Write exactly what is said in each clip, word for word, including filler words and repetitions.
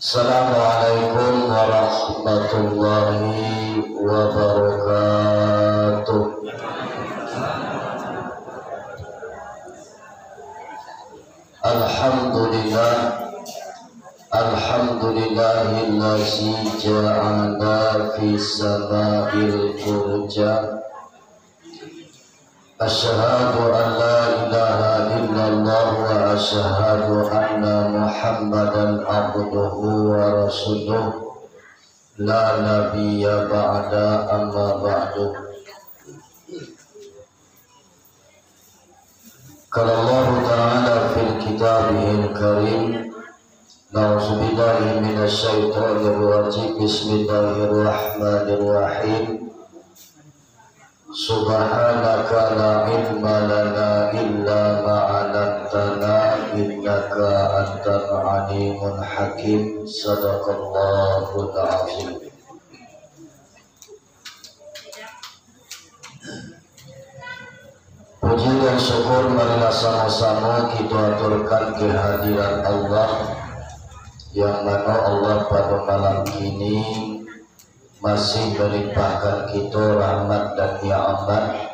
Assalamualaikum warahmatullahi wabarakatuh. Alhamdulillah. Alhamdulillahillazi ja'ala fis sama'il furuja. Asyhadu an la ilaha illallah wa asyhadu anna Muhammadan abduhu wa rasuluh. La nabiyya ba'da, amma ba'du. Qala Allahu ta'ala fil kitabihil karim. Na'udzubillahi minasy syaithanir rajim. Bismillahirrahmanirrahim. Subhanaka la ilma lana illa ma 'allamtana innaka antal alimul hakim. Sadaqallahul azim. Puji dan syukur marilah samo-samo kito aturkan kehadiran Allah, yang mano Allah pado malam kini masih malimpahkan kito rahmat dan nikmat,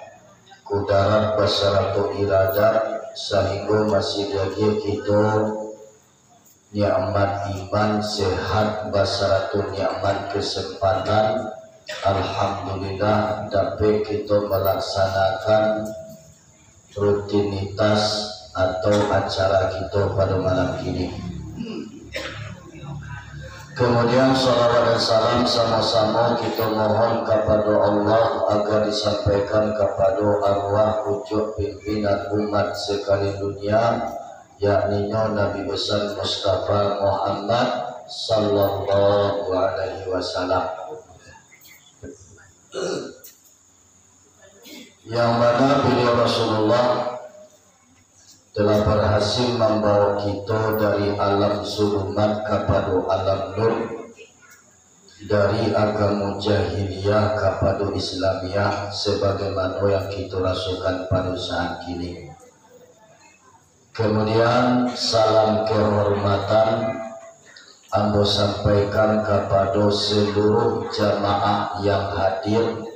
kudarat basarato iradat, sahinggo masih diagiah kito nikmat iman, sehat, basarato nikmat kesempatan. Alhamdulillah, dapek kito malaksanakan rutinitas atau acara kito pado malam kini. Kemudian, salawat dan salam samo-samo kito mohon kapado Allah agar disampaikan kapado arwah pucuk pimpinan umat sakalian dunia, yakninyo Nabi Besar Mustafa Muhammad sallallahu alaihi wasallam. Yang mana beliau Rasulullah telah barhasil mambawa kito dari alam zulumat kapado alam nur, dari agamo jahiliyah kapado Islamiyah, sabagaimano yang kito rasokan pado saat kini. Kemudian, salam kehormatan ambo sampaikan kapado seluruh jamaah yang hadir.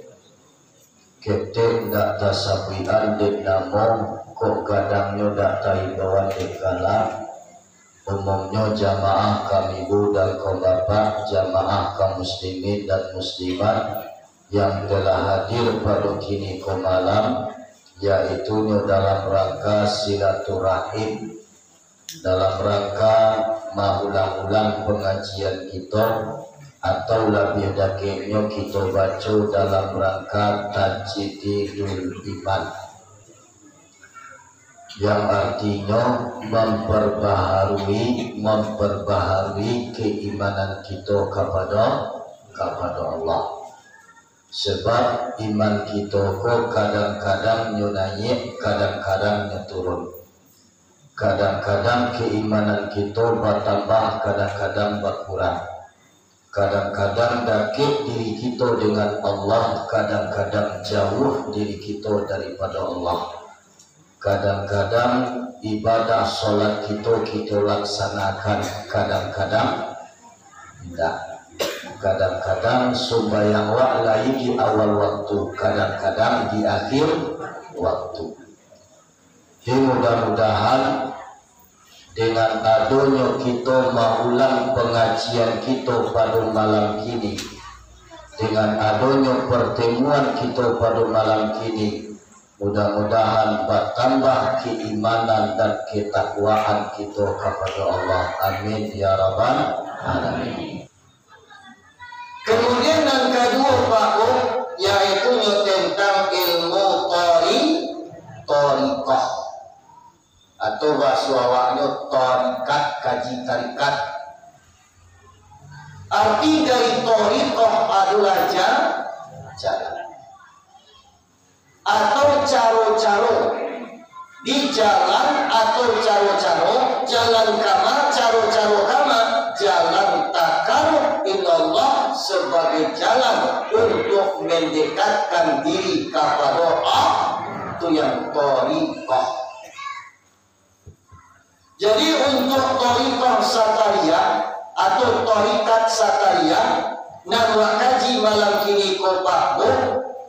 Ketek ndak tasabuikan dek namo, kok gadangnyo ndak taimbauan dek kalam. Umumnyo jamaah kami bu dan kaum bapak, jamaah kaum muslimin dan muslimat yang telah hadir pado kini ko malam, yaitunyo dalam rangka silaturahim, dalam rangka maulang-ulang pangajian kito, atau labiah dakeknyo kito baco dalam rangka tajdidul iman, yang artinyo mamparbaharui, mamparbaharui keimanan kito kapado, kapado Allah. Sabab iman kito ko kadang-kadang nyo naiak, kadang-kadang nyo turun. Kadang-kadang keimanan kito batambah, kadang-kadang bakurang. Kadang-kadang dakek diri kito dengan Allah, kadang-kadang jauah diri kito daripado Allah. Kadang-kadang ibadah solat kito, kito laksanakan, kadang-kadang indak. Kadang-kadang sumbayang wak lai di awal waktu, kadang-kadang di akhir waktu. Jadi, mudah-mudahan dengan adonyo kito maulang pangajian kito pado malam kini, dengan adonyo partemuan kito pado malam kini, mudah-mudahan batambah keimanan dan ketakwaan kito kapado Allah. Amin, ya rabbal alamin. Kemudian, nan kaduo, Pak, yaitunyo tentang ilmu tori-, torikoh. Atau bahaso awaknyo, tarikat, kaji tarikat. Arti dari torikoh adolah ja-, jalan. Atau caro-caro. Di jalan atau caro-caro, jalan kama, caro-caro kama, jalan takarub ilallah, sabagai jalan untuak mandekatkan diri kapado Allah, tu yang torikoh. Jadi, untuak torikoh satariah atau Nan wak kaji malam kini ko Pak Bu,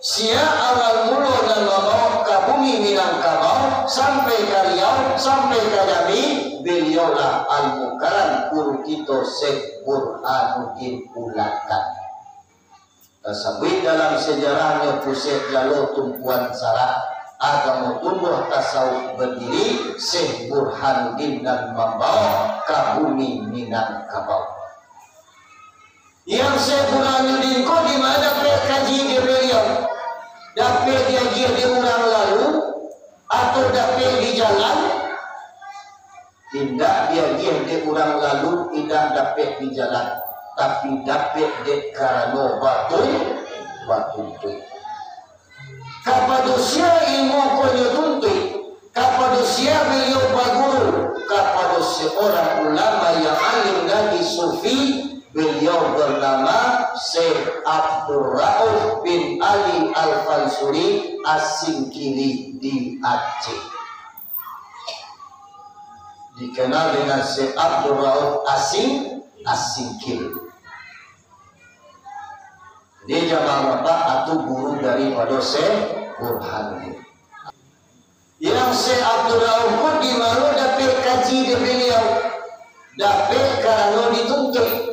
siya awal mulo nan mambaok ka bumi Minangkabau sampai ka Riau, sampai ka Jambi, baliau lah Al-Mukarram guru kito Syekh Burhanuddin Ulakan. Tasabuik dalam sejarahnyo pusek jalo tumpuan sarak, agamo tumbuah tasawuf badiri, Syekh Burhanuddin nan mambaok ka bumi Minangkabau. Yang Syekh Burhanuddin ko di ma dapek kaji dek baliau? Dapek diagiah dek urang lalu, atau dapek di jalan? Indak diagiah dek urang lalu, indak dapek di jalan, tapi dapek dek karano batun-, batuntuik. Kapado sia ilmu ko nyo tuntuik? Kapado sia baliau baguru? Kapado seorang ulama yang alim lagi sufi, baliau bernama Syekh Abdul Rauf bin Ali Al-Fansuri As-Singkili di Aceh. Dikenal dengan Syekh Abdul Rauf Asing, Asingkil. Jadi, jamaah Bapak, atu guru daripado Syekh Burhanuddin. Yang Syekh Abdul Rauf pun di mano dapek kaji dari baliau? Dapek karano dituntuik.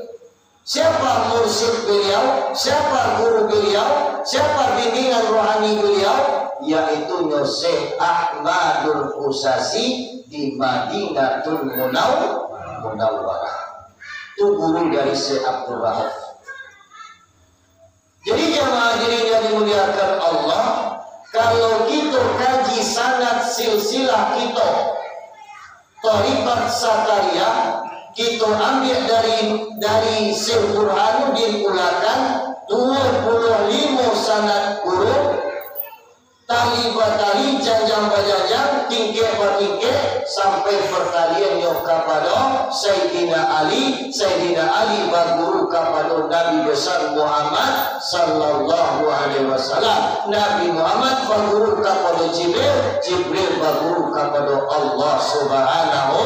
Siapa mursyid beliau? Siapa guru beliau? Siapa bimbingan rohani beliau? Yaitu nyo Syekh Ahmadul Qusasi di Madinatul Munaw-, Munawwarah. Tu guru dari Syekh Abdul Rauf. Jadi, jamaah hadirin yang dimuliakan Allah, kalau kito kaji sanad silsilah kito, Thariqat Sakariyah, kito ambiak dari, dari Syekh Burhanuddin Ulakan, duo puluah limo sanad guru, tali batali, janjang bajanjang, tingkek batingkek, sampai partaliannyo kapado Sayyidina Ali, Sayyidina Ali baguru kapado Nabi Besar Muhammad sallallahu alaihi wasallam, Nabi Muhammad baguru kapado Jibril, Jibril baguru kapado Allah Subhanahu.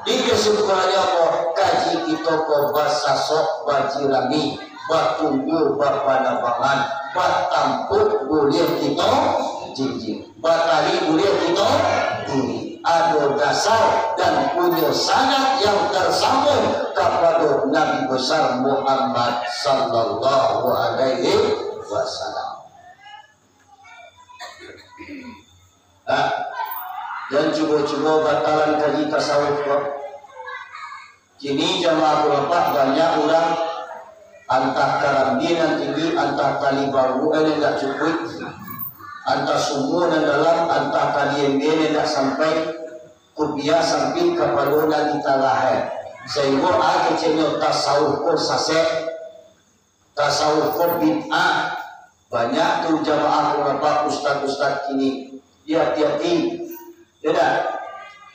Di kesimpulannya, apa? Kaji kito ko basasok bajirami, batunggu bapanabangan, batampuk buliah kito jinjing, batali buliah kito diri. Ado dasar dan punyo sanad yang tarsambung kapado Nabi Besar Muhammad sallallahu alaihi wasallam. Ha? Jan cubo-cubo batalan kaji tasawuf ko. Kini jamaah Bapak banyak urang, antah karambia nan tinggi, antah tali bambu nan indak cukuik, antah sumua nan dalam, antah tali embiak nan indak sampai, kupiah sampai kapado nan di tangah, eh. Sahinggo a keceknyo tasawuf ko sasek. Tasawuf ko bid'ah. Banyak tu jamaah Bapak, ustaz-ustaz kini. Hati-hati. Tidak.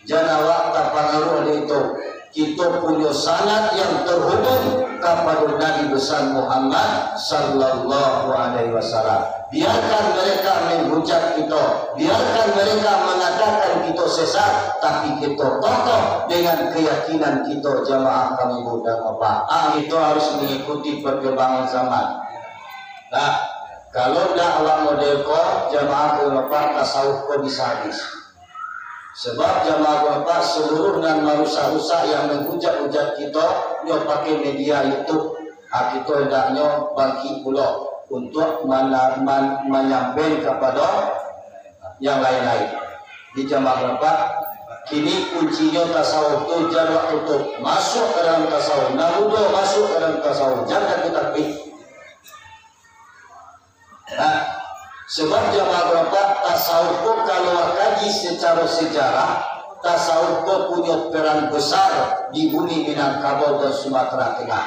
Jan awak tapangaruah dek itu. Kito punyo sanad yang terhubung kapado Nabi Besar Muhammad sallallahu alaihi wasallam. Biarkan mereka menghujat kito, biarkan mereka mengatakan kito sesat, tapi kito kokoh dengan keyakinan kito, jamaah kami muda Bapak. Ah, kito harus mengikuti perkembangan zaman. Nah, kalau ndak awak model ko, jamaah kami Bapak, tasawuf ko bisa habis. Sebab jamaah Bapak, seluruh nan marusak-rusak, yang menghujat-hujat kito, nyo pakai media YouTube. Ah, kito hendaknyo bangkit pulo untuk mana-, man-, manyampaikan kapado yang lain-lain. Di jamaah Bapak, kini kuncinyo tasawuf tu jan wak tutup. Masuk ka dalam tasawuf, nan mudo masuk ka dalam tasawuf, jan takik-takik. Nah, sebab jamaah Bapak, tasawuf ko kalau kaji secara sejarah, tasawuf ko punyo peran besar di bumi Minangkabau dan Sumatera Tengah.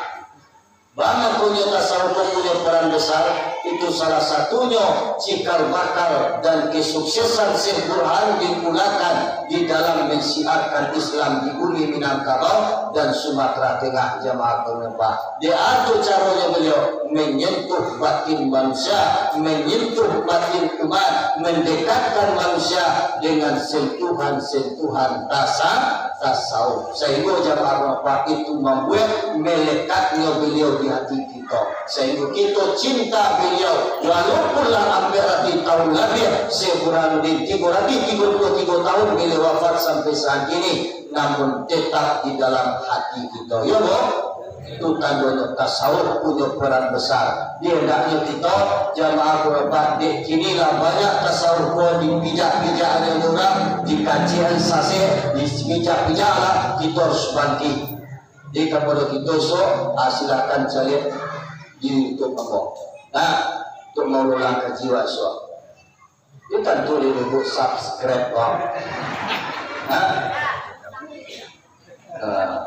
Baa punyo tasawuf ko punyo peran besar? Itu salah satunyo cikal bakal dan kesuksesan Syekh Burhan di Ulakan di dalam mensiarkan Islam di bumi Minangkabau dan Sumatera Tengah, jamaah kaum Bapak. Di atu caronyo beliau menyentuh batin manusia, menyentuh batin umat, mendekatkan manusia dengan sentuhan-sentuhan tasa-, tasawuf. Sehingga jamaah Bapak itu membuat melekatnya beliau di hati kita. Sehingga kita cinta beliau, walaupun lah ampek ratuih tahun labiah, Syekh Burhanuddin, tigo ratuih tigo puluh tigo tahun beliau wafat sampai saat ini, namun tetap di dalam hati kita. Ya, boh? Itu tandonyo tasawuf punyo peran besar. Di hendaknyo kito, jamaah berobat, dek kini lah banyak tasawuf ko dipijak-pijak-an urang, dikacik-an sasek, dipijak-pijak lah, kito harus bangkik. Jadi, kapada kito esok, ah, silakan caliak di YouTube ambo. Nah, untuk maulang kaji awak esok. Itu tantu direbut subscribe, bang. Hah? Nah.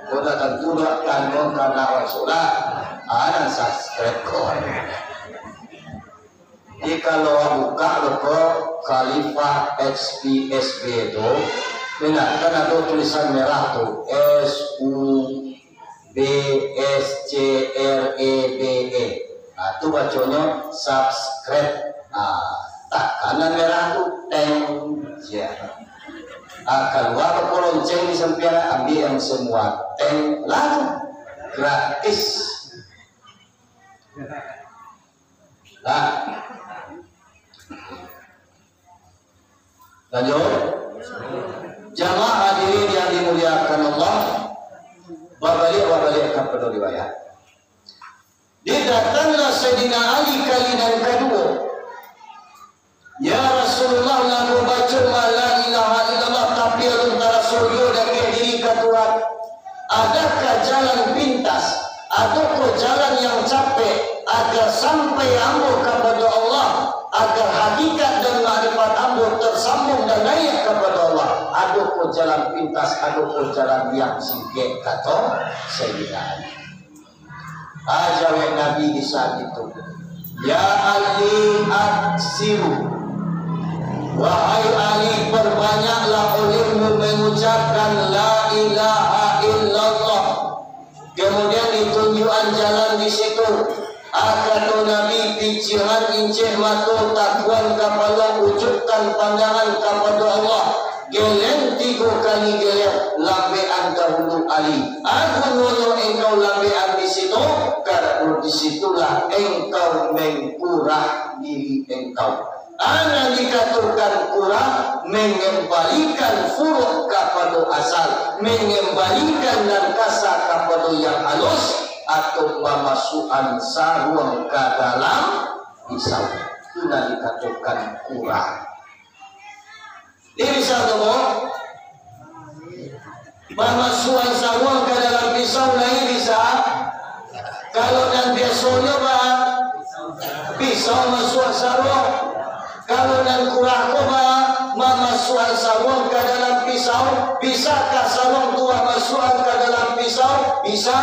Kau dah tantu dah tanya karena orang solat. Ah, nan subscribe kau. Jadi, kalau buka lo ko Khalifah H P S B tu, benar kan ada tulisan merah tu, S U B S C R E B E. Nah, tu baconyo subscribe. Nah, takanan merah tu, teng. Ya. Ah, kalua ko lonceng di sampiang, ambiak yang semua. Teng lah tu. Gratis. Nah. Lanjut. Jamaah hadirin yang dimuliakan Allah, babaliak-babaliak kapado riwayat. Didatanglah Sayyidina Ali kali nan kaduo. "Ya Rasulullah, lah babaco mah la ilaha illallah, tapi alun taraso juo dakek diri ka Tuhan. Adakah jalan pintas, ataukah jalan yang capek, agar sampai ambo kapado Allah, agar hakikat dan makrifat ambo tersambung dan naik kapado Allah? Adakah jalan pintas, adakah jalan yang singkek?" kato Sayyidina Ali. Ah, jawek Nabi di saat itu, "Ya Ali, aksiru. Wahai Ali, perbanyaklah olehmu mengucapkan la ilaha illallah." Kemudian ditunjukan jalan di situ. Ah, kato Nabi, picihan incek mato, takuan kapalo, ujukkan pandangan kapado Allah. Geleng tigo kali geleng, lambekan dahulu Ali. Agunonyo engkau lambekan di situ, karano di situlah engkau mengkurah diri engkau. Anak dikatokan kurah, mengembalikan furuk kapado asal, mengembalikan nan kasa kapado yang halus, atau mamasukan saruang ka dalam pisau. Itu nan dikatokan kurah. Lai bisa tu, Bo? Mamasuakan saruang ka dalam pisau, lai bisa? Kalau nan biasonyo, ba, pisau masuak saruang. Kalau nan kurah ko, ba, mamasuakan saruang ka dalam pisau, bisakah saruang tu masuakan ka dalam pisau? Bisa.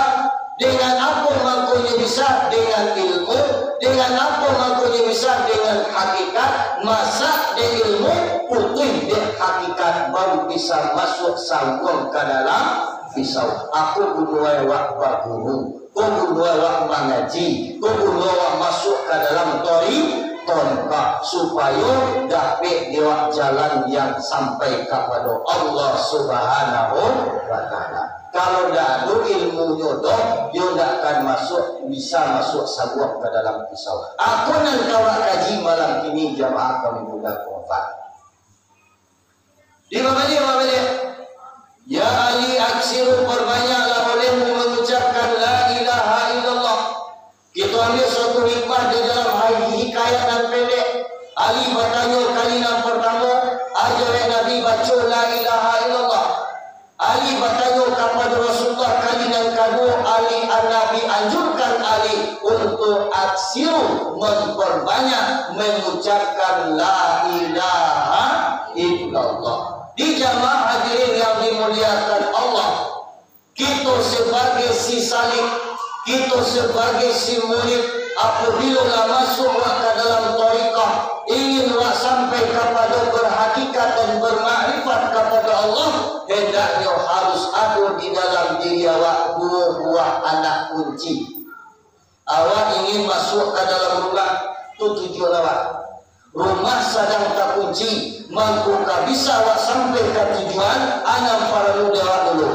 Dengan apo mangkonyo bisa? Dengan ilmu. Dengan apo mangkonyo bisa? Dengan hakikat. Masak dek ilmu, putuih dek hakikat, baru bisa masuak saruang ka dalam pisau. Apo guno awak baguru? Ko guno awak mangaji? Ko guno awak masuak ka dalam tori-, torikah, supayo dapek dek awak jalan yang sampai kapado Allah Subhanahu wa Ta'ala. Kalau ndak ado ilmunyo doh, yo ndak akan masuak, bisa masuak saruang ka dalam pisau. Apo nan ka awak kaji malam kini, jamaah kami muliakan? Di babaliak, babaliak. Ya Ali, aksiru, perbanyaklah olehmu mengucapkan la ilaha illallah. Kito ambiak suatu hikmah di dalam hai-, hikayat nan pendek. Ali batanyo kali nan partamo, aja dek Nabi baco la ilaha illallah. Ali batanyo kapado Rasulullah kali nan kaduo, Ali, Nabi anjurkan Ali untuk aksiru, memperbanyak mengucapkan la ilaha illallah. Di jamaah hadirin yang dimuliakan Allah, kito sebagai si salik, kito sebagai si murid, Apabila lah masuak wak ka dalam thariqah, ingin wak sampai kapado berhakikat dan bermakrifat kapado Allah, hendaknyo harus ado di dalam diri awak duo buah anak kunci. Awak ingin masuak ka dalam rumah, tu tujuan awak. Rumah sadang takunci, mangko ka bisa awak sampai ka tujuan, a nan paralu di awak dulu.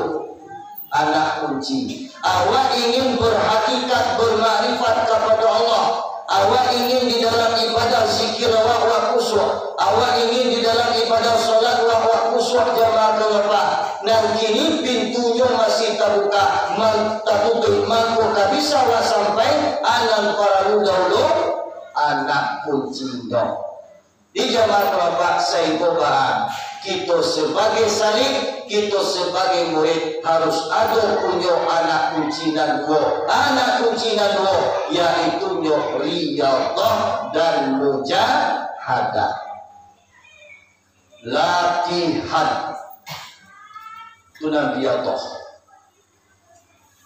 Anak kunci. Awak ingin berhakikat, bermakrifat kapado Allah. Awak ingin di dalam ibadah zikir awak, awak khusyuk. Awak ingin di dalam ibadah salat awak, awak khusyuk, jamaah kalimat. Nan kini pintunyo masih tabuka, man-, tatutuik, mangko ka bisa awak sampai, a nan paralu dahulu, anak kuncinyo. Di jamaah kalapak sainggo barang, kito sabagai salik, kito sabagai murid, harus ado punyo anak kunci nan duo. Anak kunci nan duo, yaitunyo riyadhah dan mujahadah. Latihan. Tu nan riyadhah.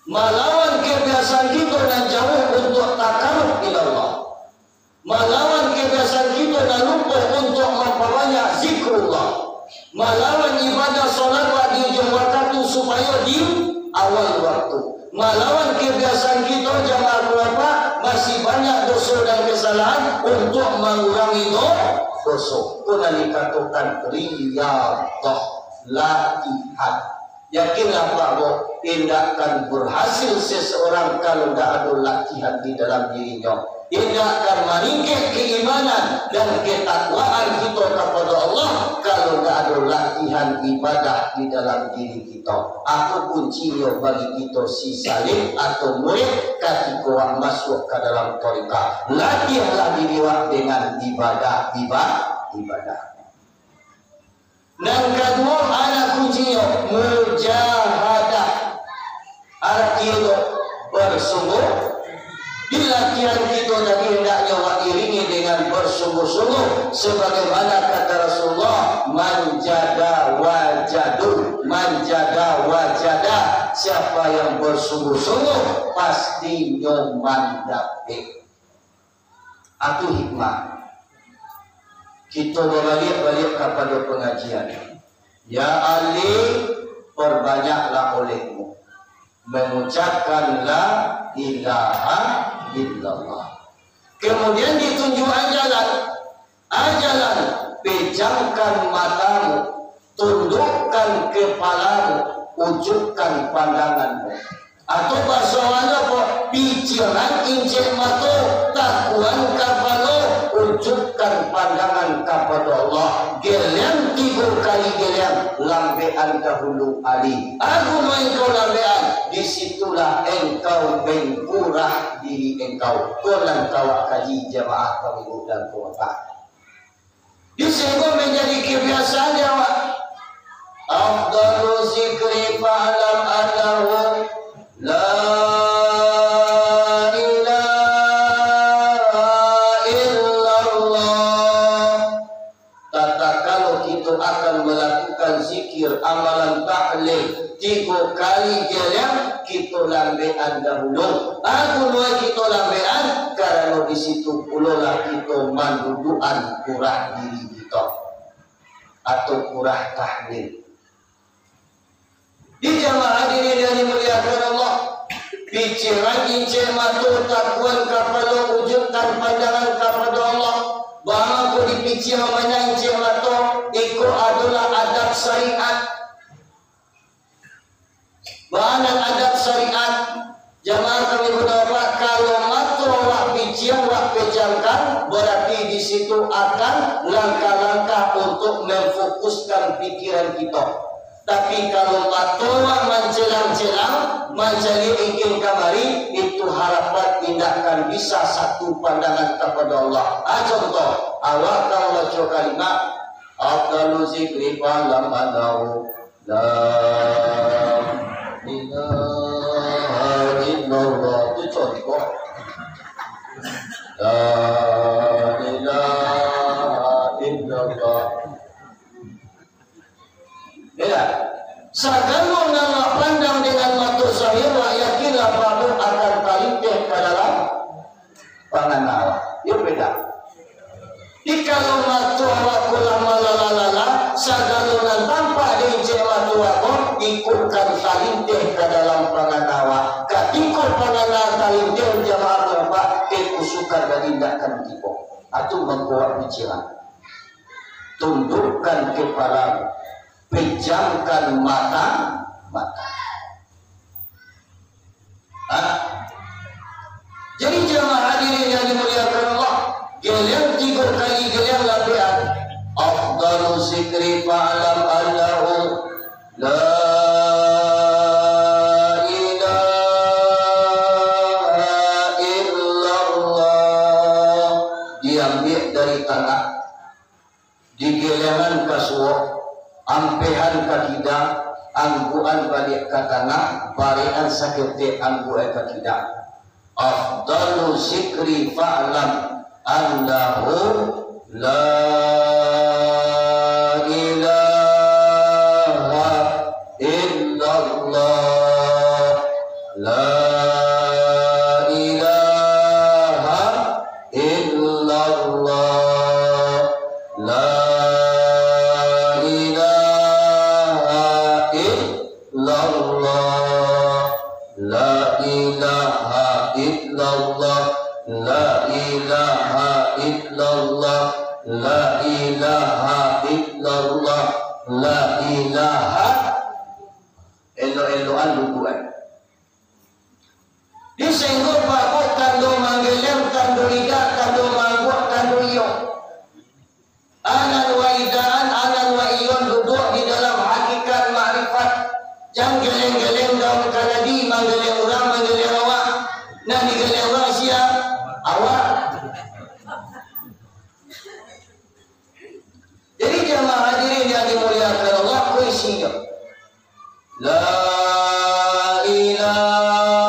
Malawan kebiasaan kito nan jauah untuak takarub ilallah. Malawan kebiasaan kito nan lupo untuak mampabanyak zikrullah. Malawan ibadah salat di ujuang wakatu supayo di awal wakatu. Malawan kebiasaan kito jamaah kalapak masih banyak doso dan kesalahan, untuak mangurangi do-, doso. Tu nan dikatokan riyadhah, latihan. Yakinlah, Pak, bahwa indak akan berhasil seseorang kalau indak ado latihan di dalam dirinyo. Indak akan maningkek keimanan dan ketakwaan kito kapado Allah kalau indak ado latihan ibadah di dalam diri kito. Apo kuncinyo bagi kito si salik atau murid katiko wak masuak ka dalam thariqah? Latiahlah diri wak dengan ibadah, iba-, ibadah. Nan kaduo, anak kuncinyo, mujahadah. Artinyo, bersungguh. Di latihan kito tadi hendaknyo wak iringi dengan bersungguh-sungguh. Sebagaimana kata Rasulullah, "Man jada wajadu, man jada wajada." Siapa yang bersungguh-sungguh, pastinyo mandapek. Atu hikmah. Kito babaliak-baliak kapado pangajian. Ya Ali, parbanyaklah olehmu mangucapkan la ilaha illallah. Kemudian ditunjuak jalan. Ajalan, pejamkan matamu, tundukkan kepalamu, ujukkan pandanganmu. Atau bahaso awaknyo ko, piciakan incek mato, takuan kapalo, ujukkan pandangan kapado Allah. Geliang tigo kali geliang, lambekan dahulu Ali. Aguno engkau lambekan, di situlah engkau mengkurah diri engkau. Ko nan ka awak kaji jamaah kami bulan kuasa. Di siko manjadi kebiasaan di awak. Afdalu zikri fa'lam annahu la ilaha illallah. Tatkala kito akan malakukan zikir, amalan tahlil, tigo kali giliang, kito lambekan dahulu. Aguno kito lambekan, karano di situ pulolah kito mandudukan kurah diri kito. Atau kurah tahlil. Di jamaah hadirin yang dimuliakan Allah, piciakan incek mato, takuan kapalo, ujukkan pandangan kapado Allah. Baa mangko dipiciakan incek mato? Iko adolah adab syariat. Baa nan adab syariat? Jamaah kami muliakan, kalau mato awak piciakan, awak pejamkan, berarti di situ akan langkah-langkah untuk memfokuskan pikiran kito. Tapi kalau mato awak mancelang-celang, mancaliak ingkin kamari, itu harapan indak akan bisa satu pandangan kapado Allah. Ah, contoh, awak kalau baco kalimat, "Afdalu zikri fa'lam annahu la ilaha illallah." Itu contoh. La ilaha illallah. Ya. Sagalo nan awak pandang dengan mato zahir, awak yakinlah baru akan talinteh ka dalam, Jikalau mato awak ko lah malala-lala, sagalo nan tampak di incek mato awak ko, ikutkan talinteh ka dalam pangana awak. Katiko pangana talinteh jamaah tampak, kekusukan dari indak kan tibo. Atu mangko awak pikiran. Tundukkan kepala, pejamkan mata, mata. Ha? Jadi jamaah hadirin yang dimuliakan Allah, geliang tigo kali, geliang lapian. Afdalu zikri fa'lam annahu la ilaha illallah. Diambiak dari tangah. Digeleangan ka suok, ampehan ka kida, angguan baliak ka tangah, barekan saketek angguan ka kida. Afdalu zikri fa'lam annahu la ilaha illallah, la ilaha illallah, la ilaha illallah, la ilaha illallah, la ilaha illallah, la ilaha illallah, la ilaha. Elok-elokan duduak. Di sehinggo babuak tando manggeliang, tando lidak, tando mangguak, tando iyo. Anan wa idaan, anan wa iyon duduak di dalam hakikat makrifat. Jan geleng-geleng daun kanadi, manggeliang urang, manggeliang awak. Nan digeliang urang sia? Awak. Jadi jamaah hadirin yang dimuliakan Allah, ko isinyo. La ilaha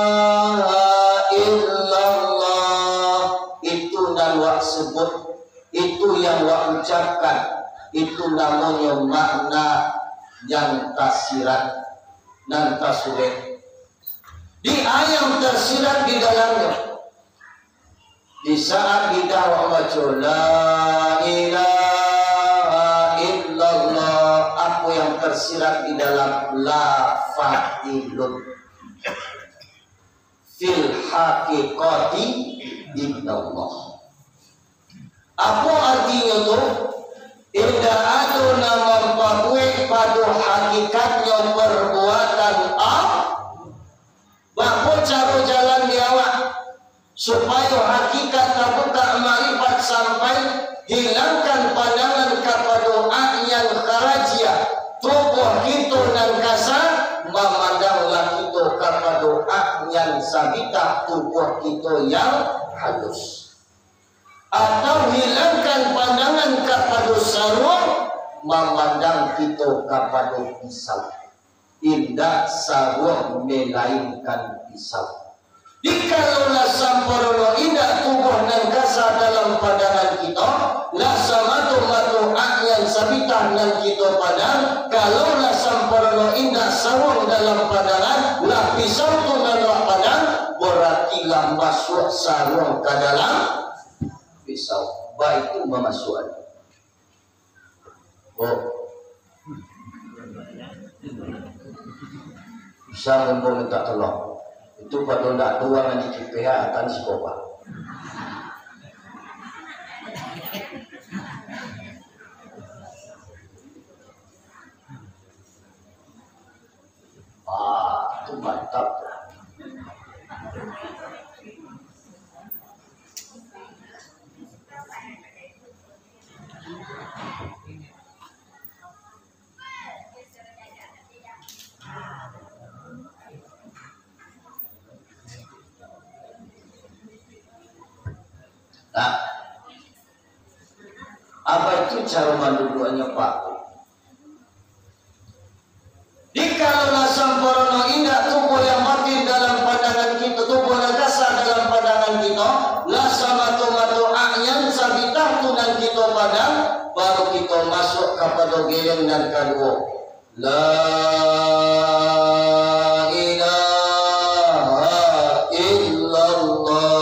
illallah. Itu nan wak sebut, itu yang wak ucapkan, itu namonyo makna yang tasirat, nan tasurek. Di ayat tasirat di dalamnyo. Di saat lidah wak mambaco, "La ilaha illallah," apo yang tersirat di dalam la fa'ilun fil haqiqati illallah. Apo artinyo tu? Indak ado nan mampabuek pado hakikatnyo perbuatan a-, Baa caro jalan di awak, supayo hakikat tabukak makrifat sampai, hilangkan pandangan kapado a'yan kharajiah, tubuah kito nan kasa, mamandanglah kito kapado a'yan sabitah, tubuah kito yang halus. Atau hilangkan pandangan kapado saruang, mamandang kito kapado pisau. Indak saruang melainkan pisau. Jikalau lah samparono indak tubuah nan kasa dalam pandangan kito, lah samato-mato a'yan sabitah nan kito pandang, kalau lah samparono indak saruang dalam pandangan, lah pisau tu nan wak pandang, barati lah masuak saruang ka dalam pisau. Baitu mamasuakan. Oh. Bisa ngomong minta tolong. Itu pado ndak ado urang nan dikipeh atan si Koba. Ah, itu mantap. Nah, apa itu cara mandudukannya, Pak? Jikalau lah samparono indak tubuh yang batin dalam pandangan kito, tubuh nan kasa dalam pandangan kito, lah samato-mato a'yan sabitah tu nan kito pandang, baru kito masuak kapado geleng nan kaduo. La ilaha illallah.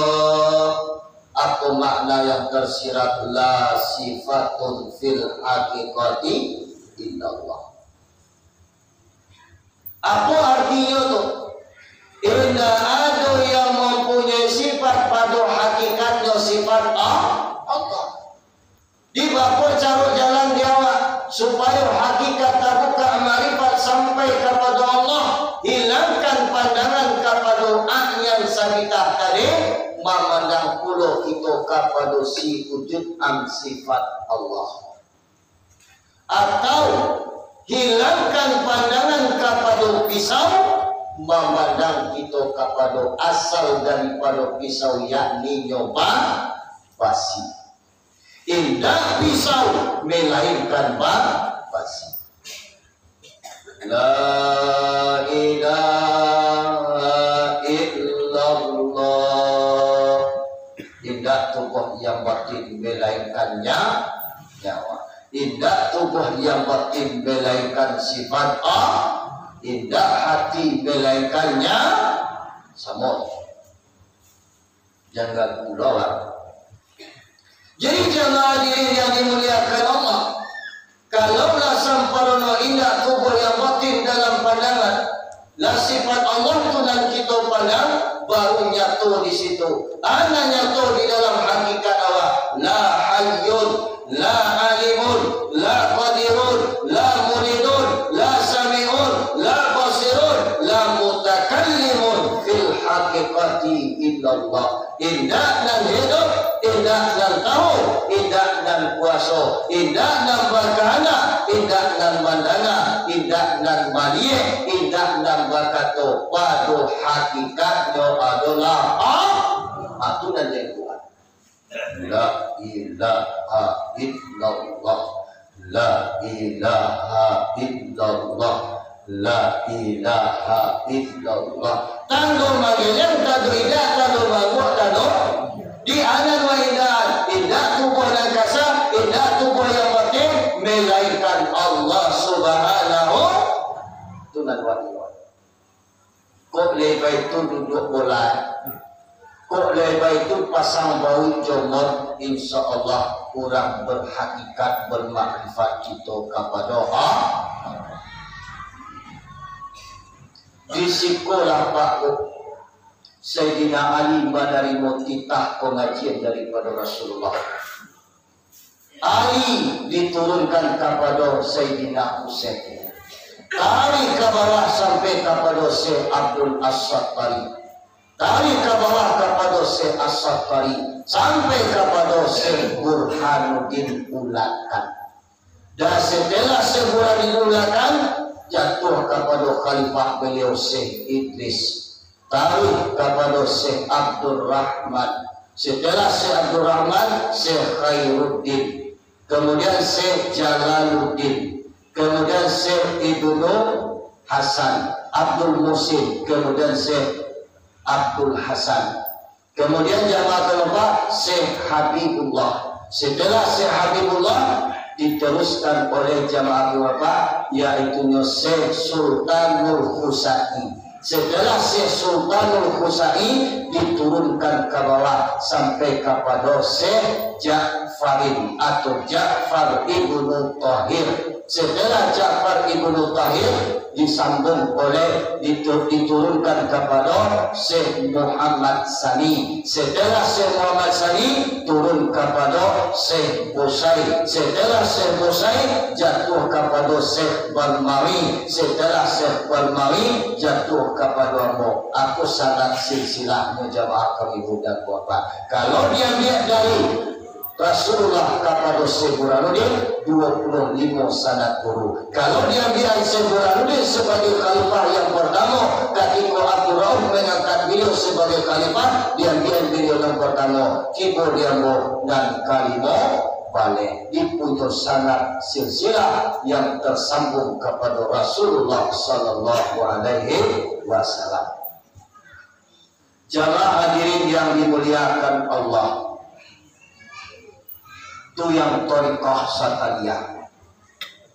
Apo makna Makna yang tersirat, la sifatun fil haqiqati illallah. Apo artinyo tu? Indak ado yang mampunyoi sifat pado hakikatnyo sifat A-, Allah. Di bapo caro jalan di awak, supayo hakikat tabukak, marifat sampai kapado Allah, hilangkan pandangan kapado A-nyo sabitah tadi, mamandang pulo kito kapado si wujud am sifat Allah. Atau hilangkan pandangan kapado pisau, mamandang kito kapado asal daripado pisau, yakni nyo ba-, basi. Indak pisau, melainkan ba-, basi. La ilaha illallah. Indak tubuh yang batin melainkan nya-, nyawa. Indak tubuh yang batin melainkan sifat Allah. Indak hati melainkan nya-, samo. Janggal pulo lah. Jadi, jamaah hadirin yang dimuliakan Allah, kalau lah samparono indak tubuh yang batin dalam pandangan, lah sifat Allah tu nan kito pandang, baru nyato di situ. Ana nyato di dalam hakikat awak. La hayyun, la alimun, la qadirun, la muridun, la sami'un, la basirun, la mutakallimun fil haqiqati illallah. Indak nan hidup, indak nan tahu, indak nan kuaso, indak nan bakahandak, indak nan mandanga, indak nan maliek, indak nan bakato, pado hakikatnyo adolah Allah. Ah, tu nan jadi Tuhan. La ilaha illallah. La ilaha illallah. La ilaha illallah. Tando mageleng, tando indak, tando manguak, tando di anan wa indak, indak tubuh nan kasa, indak tubuh yang batin, melainkan Allah Subhanahu. Tu nan wali. Kok lai baitu duduak bola, kok lai baitu pasang bauik jomot, insya Allah urang berhakikat, bermakrifat kito kapado Allah. Di sikolah Pak Saidina Ali manarimo titah pangajian daripado Rasulullah. Ali diturunkan kapado Saidina Husain. Tarik ka bawah sampai kapado Syekh Abdul As-Sattari. Tarik ka bawah kapado Syekh As-Sattari. Sampai kapado Syekh Burhanuddin Ulakan. Dan setelah Syekh Burhanuddin Ulakan, jatuh kapado khalifah beliau Syekh Idris. Taruih kapado Syekh Abdul Rahman. Setelah Syekh Abdul Rahman, Syekh Khairuddin. Kemudian Syekh Jalaluddin. Kemudian Syekh Ibnu Hasan, Abdul Muhsin. Kemudian Syekh Abdul Hasan. Kemudian jamaah keempat, Syekh Habibullah. Setelah Syekh Habibullah, diteruskan oleh jamaah keempat, yaitunyo Syekh Sultanul Khusai. Setelah Syekh Sultanul Khusai, diturunkan ka bawah sampai kapado Syekh Ja'farin atau Ja'far ibnu Thahir. Setelah Ja'far ibnu Thahir, disambung oleh ditu-, diturunkan kapado Syekh Muhammad Sani. Setelah Syekh Muhammad Sani, turun kapado Syekh Busai. Setelah Syekh Busai, jatuh kapado Syekh Barmawi. Setelah Syekh Barmawi, jatuh kapado ambo. Aku sanad silsilahnyo jamaah kami mudah bapak. Kalau diambiak dari Rasulullah kapado Syekh Burhanuddin, duo puluah limo sanad guru. Kalau diambiak Syekh Burhanuddin sabagai khalifah yang partamo, katiko Abdul Rauf mangangkat baliau sabagai khalifah, diambiak baliau yang partamo, tibo di ambo nan kalimo baleh, dipunyo sanad silsilah yang tersambung kapado Rasulullah sallallahu alaihi wasallam. Jamaah hadirin yang dimuliakan Allah, tu yang thariqah Satariah,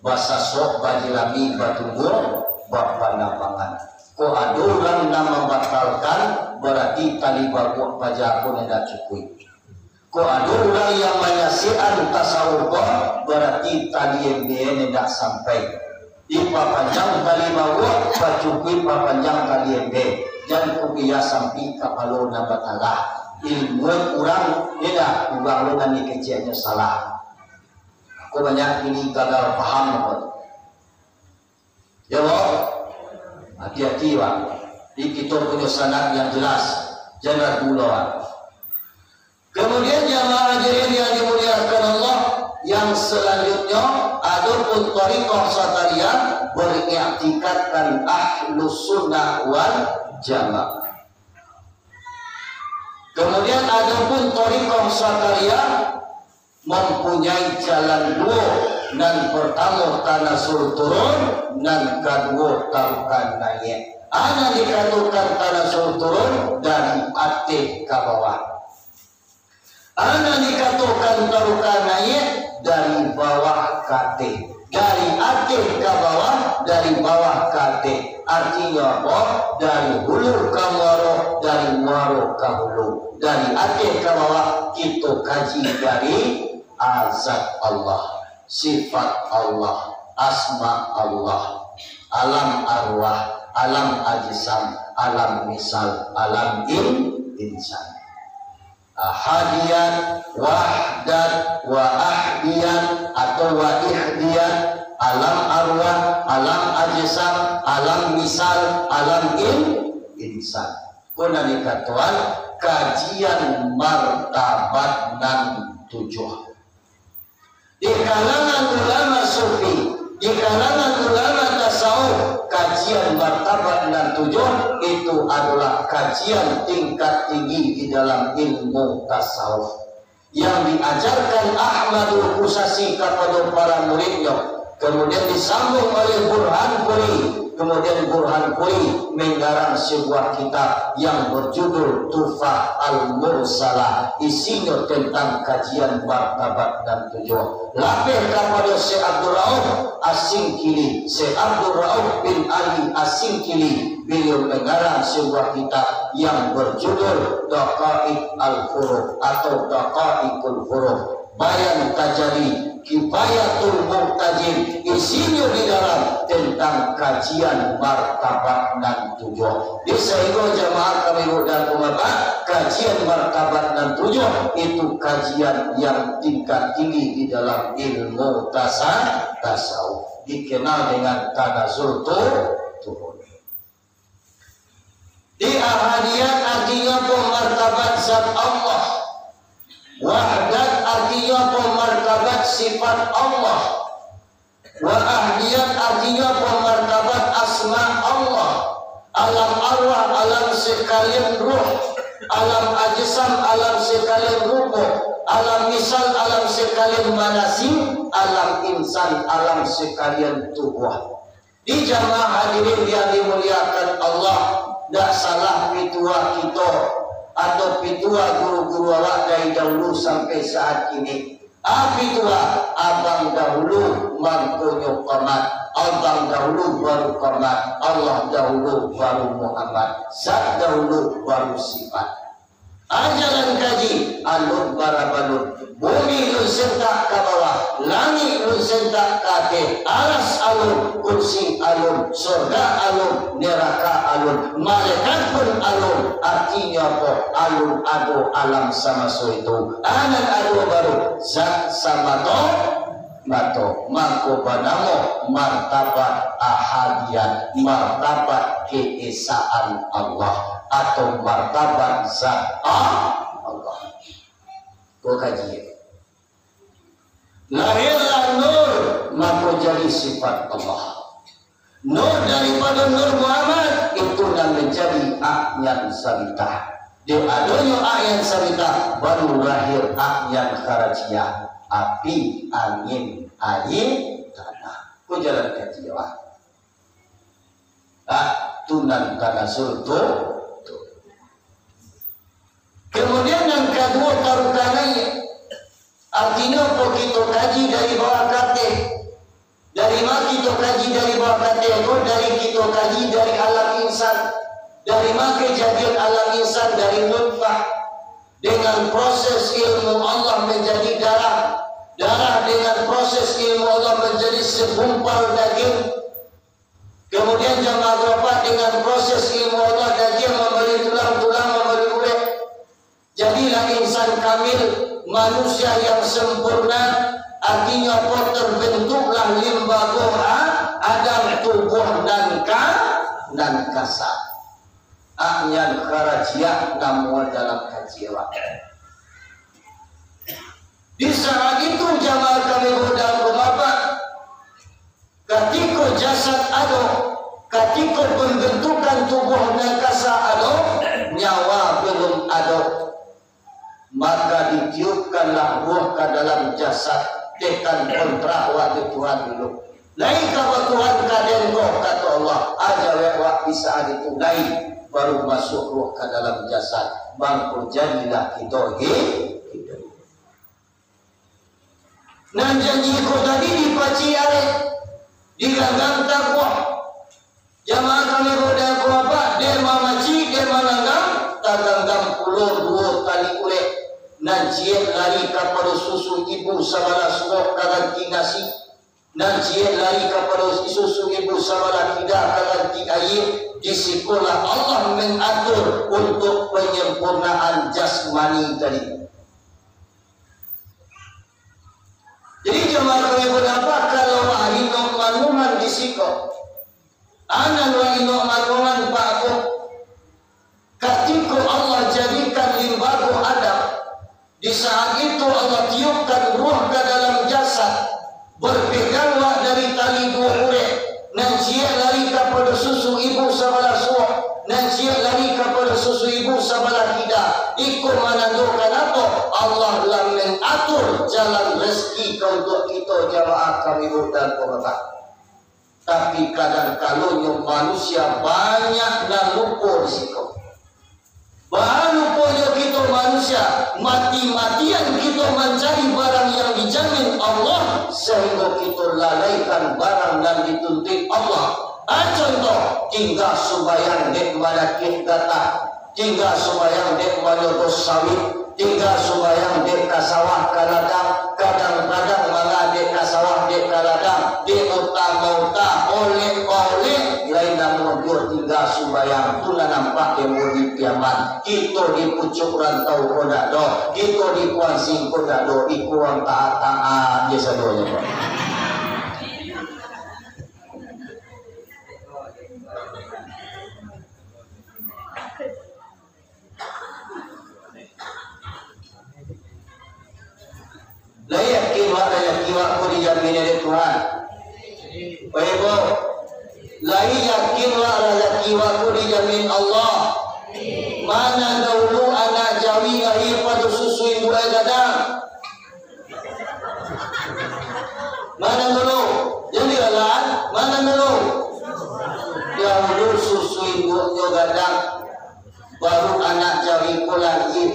basasok, bajilami, batunggur, bapanambangan. Kok ado urang nan mambatalkan, barati tali babuak paja ko nan indak cukuik. Kok ado urang yang manyasiakan tasawuf ko, barati tali embe indak sampai. Dipapanjang tali bawok, bacukuik papanjang tali embe. Jan kupiah sampai kapalo nan batalah. Ilmu urang, indak, urang lo nan dikeceknyo salah. Ko banyak kini gagal paham ko. Ya, Bang? Hati-hati, Bang. Di kito punyo sanad yang jelas, jan ragu lo, Bang. Kemudian jamaah hadirin yang dimuliakan Allah, yang selanjutnya, adapun thariqah Satariyah beriktikadkan Ahlus Sunnah wal Jamaah. Kemudian adapun thariqah Satariyah mempunyai jalan duo, nan pertamo tanazul turun, nan kaduo tarukan naiak. A nan dikatokan tanazul turun dari ateh ka bawah. A nan dikatokan tarukan naiak dari bawah ka ateh. Dari ateh ka bawah, dari bawah ka ateh. Artinyo apo? Dari hulu ka muaro, dari muaro ka hulu. Dari ateh ka bawah, kito kaji dari zat Allah, sifat Allah, asma Allah, alam arwah, alam ajsam, alam misal, alam in-, insan. Ahadiyat, wahdat, wa ahdiyat, atau wa ihdiyat, alam arwah, alam ajsam, alam misal, alam in-, insan. Ko nan dikatokan kajian martabat nan tujuah. Di kalangan ulama sufi, di kalangan ulama tasawuf, kajian martabat nan tujuah itu adolah kajian tingkat tinggi di dalam ilmu tasawuf yang diajarkan Ahmadul Qusasi kapado para muridnyo, kemudian disambung oleh Burhan Puri, kemudian Burhan Puri menggarang sebuah kitab yang berjudul Tuhfah Al-Mursalah, isinyo tentang kajian martabat nan tujuah. Lapeh kapado Syekh Abdul Rauf Asingkili, Syekh Abdul Rauf bin Ali Asingkili, beliau menggarang sebuah kitab yang berjudul Daqaiq Al-Huruf atau Daqaiqul Huruf. Bayan Tajali, Kifayatul Muhtajin, isinyo di dalam tentang kajian martabat nan tujuah. Di sahinggo jamaah kami dan pengabak, kajian martabat nan tujuah itu kajian yang tingkat tinggi di dalam ilmu tasa-, tasawuf, dikenal dengan tanazul tu-, turun. Di ahadiyat artinyo apo? Martabat zat Allah. Wahdat artinyo apo? Martabat sifat Allah. Wa ahdiyat artinyo apo? Martabat asma Allah. Alam arwah, alam sekalian ruh. Alam ajsam, alam sekalian rupo. Alam misal, alam sekalian manasi. Alam insan, alam sekalian tubuah. Di jamaah hadirin yang dimuliakan Allah, ndak salah pituah kito atau pituah guru-guru awak dari dahulu sampai saat kini. A pituah, abang dahulu, mangkonyo komat, abang dahulu baru komat, Allah dahulu baru Muhammad, zat dahulu baru sifat. A jalan kaji, alun barabalun. Bumi lun sentak ka bawah, langik lun sentak ka ateh, aras alun, kursi alun, sorga alun, neraka alun, malaikat pun alun. Artinyo apo? Alun ado alam samaso itu. A nan ado baru, zat samato mato, mangko banamo martabat ahadiyat, martabat keesaan Allah, atau martabat zat A-, Allah. Ko kaji. Lahirlah nur, mako jadi sifat Allah. Nur daripado Nur Muhammad, itu nan manjadi A'yan Sabitah. Dek adonyo A'yan Sabitah, baru lahir A'yan Kharajiyah, api, angin, aia, tanah. Ko jalan kaji, wah. Ah, tu nan tanazul tu, tu. Kemudian nan kaduo, tarukan naiak. Artinyo apo? Kito kaji dari bawah ka ateh. Dari ma kito kaji dari bawah ka ateh ko? Dari kito kaji dari alam insan. Dari ma kejadian alam insan? Dari nutfah. Dek dengan proses ilmu Allah menjadi darah, darah dengan proses ilmu Allah menjadi segumpal daging, kemudian jamaah bapak dengan proses ilmu Allah daging memberi tulang, tulang memberi urek. Jadilah insan kamil, manusia yang sempurna, artinya apa, terbentuklah limbago a-, Adam, tubuh nan ka-, nan kasa. Aknyan kharajiah namuah dalam kaji awak. Di saat itu jamaah kami mudah bapak, katiko jasad ado, katiko pembentukan tubuh nan kasa ado, nyawa belum ado. Maka ditiupkanlah ruh ka dalam jasad, tekan kontrak wak jo Tuhan dulu. Lai ka ba Tuhan kaden ko, kato Allah, aja wek wak bisa ari tu lai, baru masuak ruh ka dalam jasad, mangko jadilah kito hi-, hidup. Nan janji ko tadi dipacik arek, diganggam tabuah. Jamaah kami mudah ko apak, dek mamacik, dek manganggam, taganggam pulo duo tali urek. Nan ciek lari kapado susu ibu sabalah suok ka ganti nasi. Nan ciek lari kapado susu ibu sabalah kida ka ganti aia. Di sikolah Allah mangatur untuak panyempurnaan jasmani tadi. Jadi, jamaah kami mudah, kalau wak inok manuhan di siko, anan wak inok manuhan, Pak, ko, katiko Allah jadikan limbago Adam, di saat itu Allah tiupkan ruh ka dalam jasad, berpegang wak dari tali duo urek, nan ciek lari kapado susu ibu sabalah suok, nan ciek lari kapado susu ibu sabalah kida. Iko manandokan apo? Allah lah mangatur jalan rezeki ka untuak kito, jamaah kami mudah ko apak. Tapi kadang kalonyo manusia banyak nan lupo di siko. Baa luponyo kito manusia, mati-matian kito mancari barang yang dijamin Allah, sahinggo kito lalaikan barang nan dituntuik Allah. Ah, contoh, tingga sumbayang dek manakik gatah, tingga sumbayang dek manyodoh sawit, tingga sumbayang dek ka sawah ka ladang, kadang-kadang manga dek ka sawah dek ka ladang, dek uta mauta, olek-olek, lain namuah juo tingga sumbayang, tu nan nampak demo di Piaman. Kito di Pucuk Rantau ko ndak do, kito di Kuansing ko ndak do, iko urang taat-taat je sadonyo ko. Lai yakin wak, rajaki wak ko dijamin dek Tuhan? Oke, Bu. Lai yakin wak, rajaki wak ko dijamin Allah? Mana daulu anak jawi lahia pado susu induak gadang? Mana dulu? Yang dilalan, mana dulu? Daulu susu induaknyo gadang. Baru anak jawi ko lahia,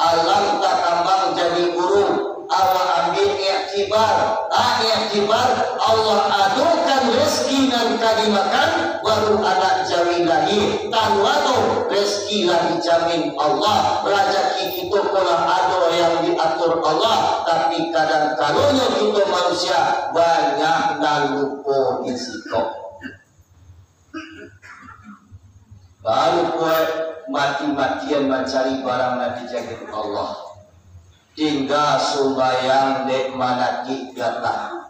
alam takambang jadi burung, awak ambiak iktibar, ah, iktibar, Allah adokan rezeki nan ka dimakan, baru anak jawi lahia, tantu ado, rezeki lah dijamin Allah, rajaki kito ko lah ado yang diatur Allah, tapi kadang kalonyo kito manusia banyak nan lupo di siko. Baru kuaik mati-matian mancari barang nan dijamin Allah. Tingga sumbayang dek manakik gatah.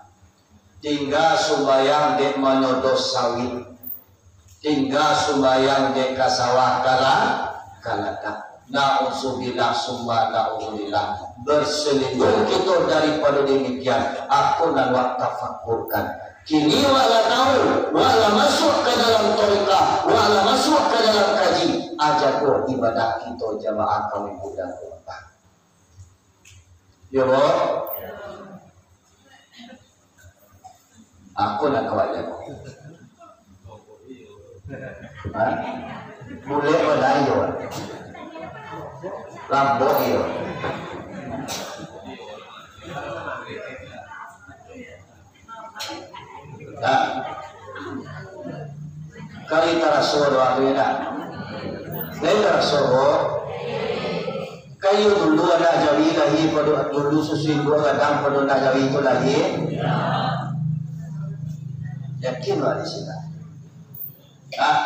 Tingga sumbayang dek manyodoh sawit. Tingga sumbayang dek ka sawah ka la-, ka ladang. Na'udzubillah, summa na'udzubillah. Berselindung kito daripado demikian, ako nan wak tafakurkan. Kini wak lah tahu, wak lah masuak ka dalam torikah, wak lah masuak ka dalam kaji. Aja ko ibadah kito jamaah kami mudah kuatah. Yo, Bo? Ako nak kawat je. Ha? Bulek ko lain yo. Lambok iyo. Ha? Kali taraso doa tu yo dak? Lai taraso, Bo? Kayo dulu anak jawi lahia pado, dulu susu ibu gadang pado anak jawi tu lahia. Yakin lah di siko. Ah,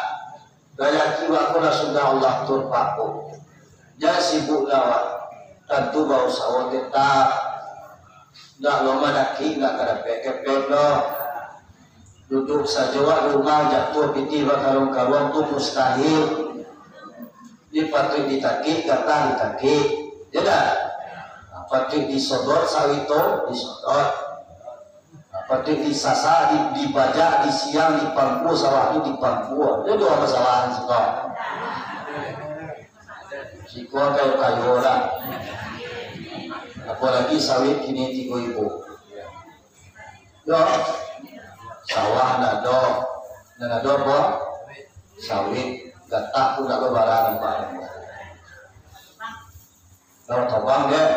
rajaki wak ko lah sudah Allah atur pako. Jan sibuk lah wak. Tantu bausaho tetap. Ndak lo manakik, ndak ka dapek kepeng doh. Duduak sajo wak di rumah, jatuah pitih bakaruang-karuang tu mustahil. Di patuik ditakik, gatah ditakik. Ya dak? Nah, patuik disodot sawit tu, disodot. Nah, patuik disasak, di, dibajak, disiang, dipangkua, sawah tu dipangkua. Itu doh masalah siko. Siko kayo-kayo lah. Apolagi sawit kini tigo ribu. Yo, sawah ndak ado, nan ado apo? Sawit, gatah tu ndak ado bara nampak. Kalau tobang deh,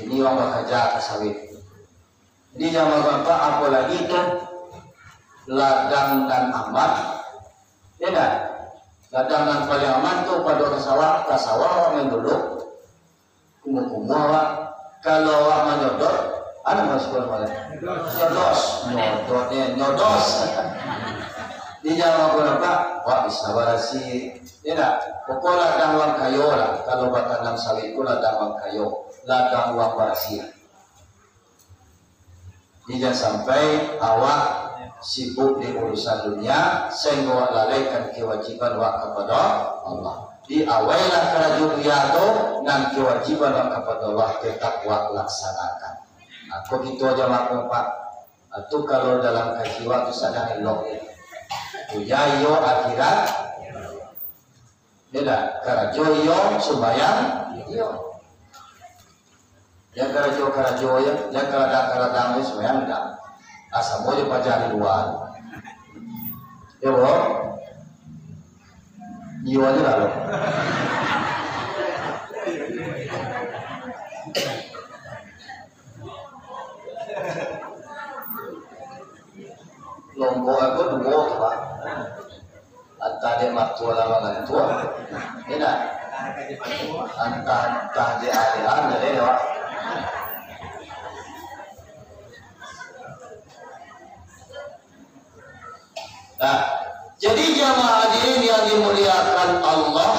ini urang bakaja ka sawit. Jadi jan bagampa, apolagi tu ladang nan aman, ya ndak? Ladang nan paling aman tu pado ka sawah, ka sawah urang main dulu. Kumuah-kumuah awak. Kalau awak manyodot, anak masuk sekolah malam. Nyodos, nyodot, ya, nyodos. Di jalan aku nampak, wak bisa barasiah. Ya ndak? Pokok ladang urang kayo lah. Kalau batanam sawit tu ladang urang kayo, ladang urang barasiah. Jadi, jan sampai awak sibuk di urusan dunia, sahinggo awak lalaikan kewajiban awak kapado Allah. Jadi, awailah karajo dunia tu, nan kewajiban awak kapado Allah tetap awak laksanakan. Nah, ko kito jamaah kompak. Nah, tu kalau dalam kaji awak tu sadang elok, ya. Dunia iyo, akhirat. Ya dak? Karajo iyo, sumbayang iyo. Jan karajo-karajo, jan kaladang-kaladang, sumbayang dak. Asa mo jo paja di lua. Yo, bo? Iyo ajo lah lo. Lombok ko duo tu, Pak. Antah dek matua lah mangantua. Yo ndak? Antah, antah dek adean, jadi, Pak. Nah, jadi jamaah hadirin yang dimuliakan Allah,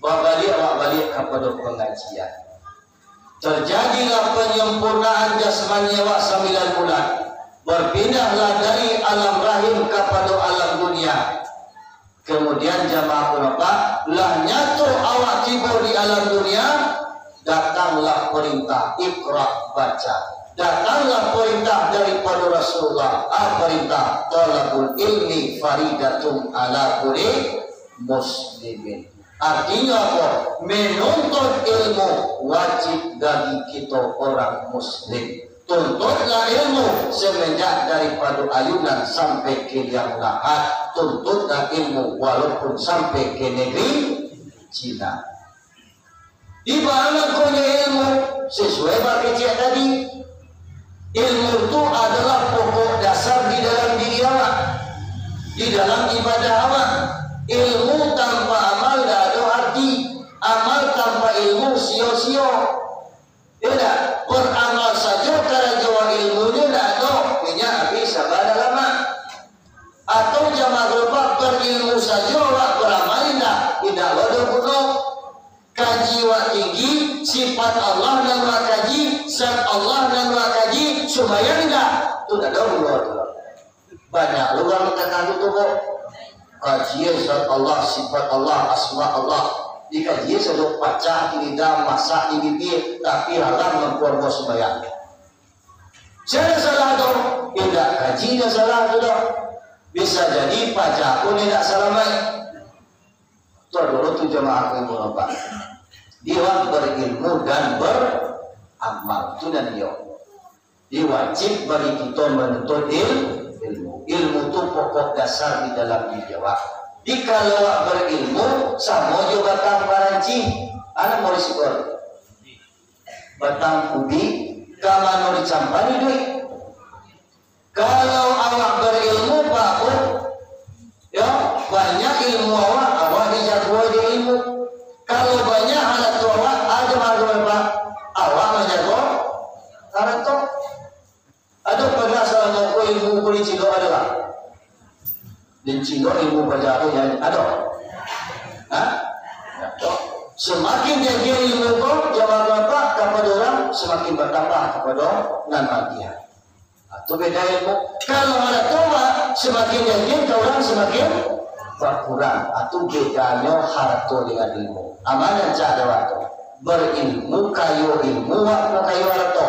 babaliak awak baliak kapado pangajian. Terjadilah penyempurnaan jasmani awak sambilan bulan. Berpindahlah dari alam rahim kapado alam dunia. Kemudian jamaah urang, lah nyato awak tibo di alam dunia, datanglah perintah, "Iqra," baca. Datanglah perintah daripado Rasulullah, ah, perintah, "Thalabul ilmi faridatun ala kulli muslimin." Artinyo apo? Menuntut ilmu wajib bagi kito urang muslim. Tuntutlah ilmu semenjak daripado ayunan sampai ka liang lahat. Tuntutlah ilmu walaupun sampai ka negeri Cina. Di baa mangkonyo ilmu? Sasuai bakecek tadi, ilmu tu adalah pokok dasar di dalam diri awak, di dalam ibadah awak. Ilmu tanpa amal ndak ado arti. Amal tanpa ilmu sio-sio. Yo ndak? Baramal sajo karajo, ilmunyo ndak ado, minyak abih, saba dalamak. Atau jamaah gelombang, berilmu sajo awak, baramal indak, indak lo doh guno. Kaji wak tinggi, sifat Allah nan wak kaji, zat Allah nan wak kaji, sumbayang indak, tu ndak ado guno tu. Banyak lo urang mangatakan tu, kok. Kaji zat Allah, sifat Allah, asma Allah. Dikaji sajo pacah di lidah, masak di bibia, tapi halang mangko ambo sumbayang. Sia nan salah tu? Indak kaji nan salah tu doh. Bisa jadi paja pun indak salamaik. Tu dulu tu jamaah aku yang berubah. Dia orang berilmu dan beramal. Tu nan dia. Jadi wajib bagi kita menuntut il-, ilmu. Ilmu tu pokok dasar di dalam diri awak. Di kalau awak berilmu, samo jo batang paranci. Anak mau risiko. Batang ubi, ka mano dicampani duit? Kalau awak berilmu, Pak, Bun, yo, banyak ilmu awak, awak dijago di ilmu. Kalau Samakin diagiah ilmu ko, jamaah Bapak, kapado urang, samakin batambah kapado nan maagiah. Ah, tu beda ilmu. Kalau harato mah, samakin diagiah ka urang, samakin bakurang. Ah, tu bedanyo harato dengan ilmu. Aman nan cak dek awak tu. Berilmu, kayo ilmu, wak ko kayo harato.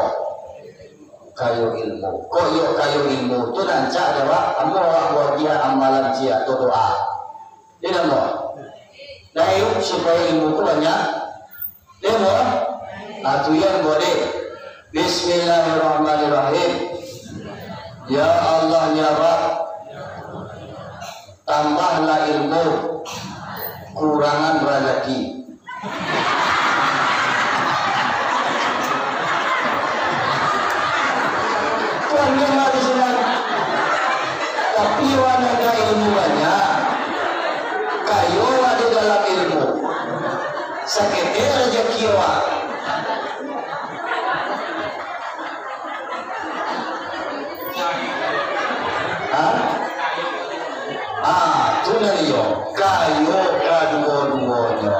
Kayo ilmu. Kok iyo kayo ilmu tu nan cak dek awak, amuah awak buat dia amalan ciek atau doa. Di namo? Nah, iyo, supayo ilmu tu banyak. Di namo? Aturan buat dek. Bismillahirrahmanirrahim. Ya Allah, ya Rabb, tambahlah ilmu, kurangan razaki. Tuhan memang di sinan. Tapi wak nan ilmu banyak, kayo wak di dalam ilmu, saketek razaki wak. Ha? Ah, tu nan iyo. Kayo kaduo-duonyo.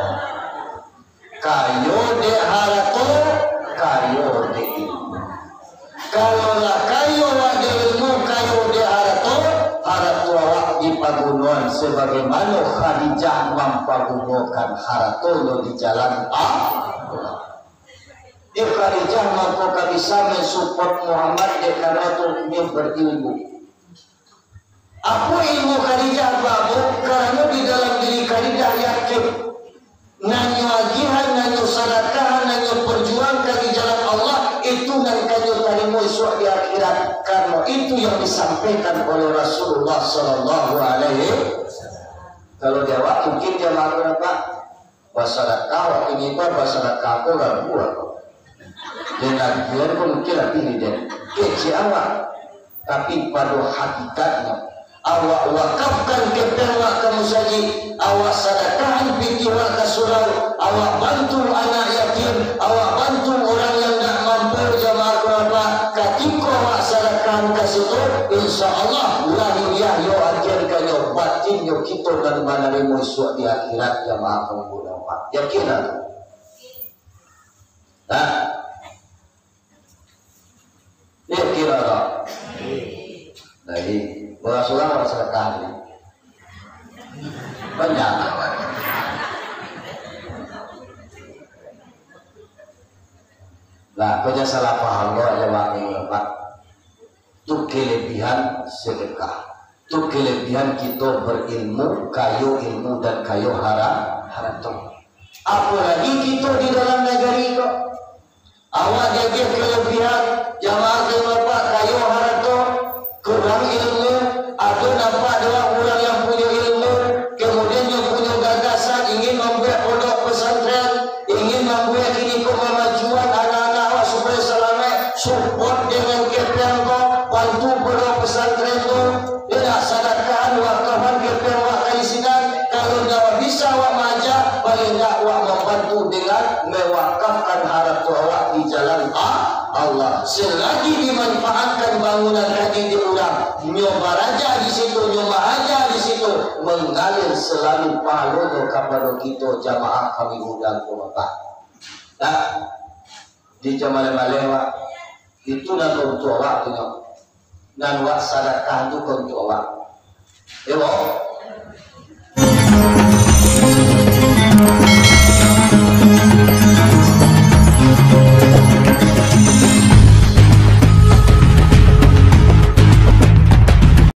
Kayo dek harato, kayo dek ilmu. Kalau lah kayo dek ilmu, kayo dek harato, harato awak dipagunoan sabagaimano Khadijah mampagunokan haratonyo di jalan Allah. Di Khadijah mangko ka bisa mansupport Muhammad dek karano tu inyo berilmu. Apo ilmu Khadijah, Bapak? Karano di dalam diri Khadijah yakin, nan nyo agiahan, nan nyo sadakahan, nan nyo perjuangkan di jalan Allah, itu nan ka nyo tarimo isuak di akhirat. Karano itu yang disampaikan oleh Rasulullah sallallahu alaihi wasallam. Kalau di awak mungkin jamaah berapa? Basadakah, waktu ngibar basadakah ko ragu awak. Dengan agiahan ko mungkin labiah dari den. Kecek awak. Tapi pado hakikatnyo, awak wakafkan kepeng awak ka musajik, awak sadakahan pitih awak ka surau, awak bantu anak yatim, awak bantu urang yang ndak mampu, jamaah karabat. Katiko awak sadakahan ka situ, insya Allah, lahiriahnyo agiahan ka nyo, batinnyo kito nan manarimo isuak di akhirat, jamaah karabat. Yakinlah tu. Nah. Yakinlah tu. Jadi, bara surang awak sadakahan ni? Banyak. Lah, kau jan salah paham lo, jamaah ni, Pak. Tu kelebihan sedekah. Tu kelebihan kito berilmu, kayo ilmu dan kayo hara-, harato. Apolagi kito di dalam nagari ko. Awak diagiah kelebihan, jamaah karabat, kayo harato, kurang ilmu, ado nampak dek awak urang yang punyo ilmu, kemudian nyo punyo gagasan ingin mambuek pondok pesantren, ingin mambuek kini ko mamajuan anak-anak awak supayo salamaik, support dengan kepeng ko, bantu pondok pesantren tu, indak sadakahan, wakafan kepeng awak ka di sinan, kalau indak bisa awak maaja, paling indak awak mambantu dengan mewakafkan harato awak di jalan A-, Allah. Selagi dimanfaatkan bangunan tadi di urang, nyo baraja di situ, nyo maaja di situ, mangalir salalu pahalonyo kapado kito jamaah kami undang ko, Bapak. Nah, di jamaleh-maleh, Pak, itu nan untuak awak tu, nyo. Nan wak sadakah tu untuak awak. Iyo, Pak?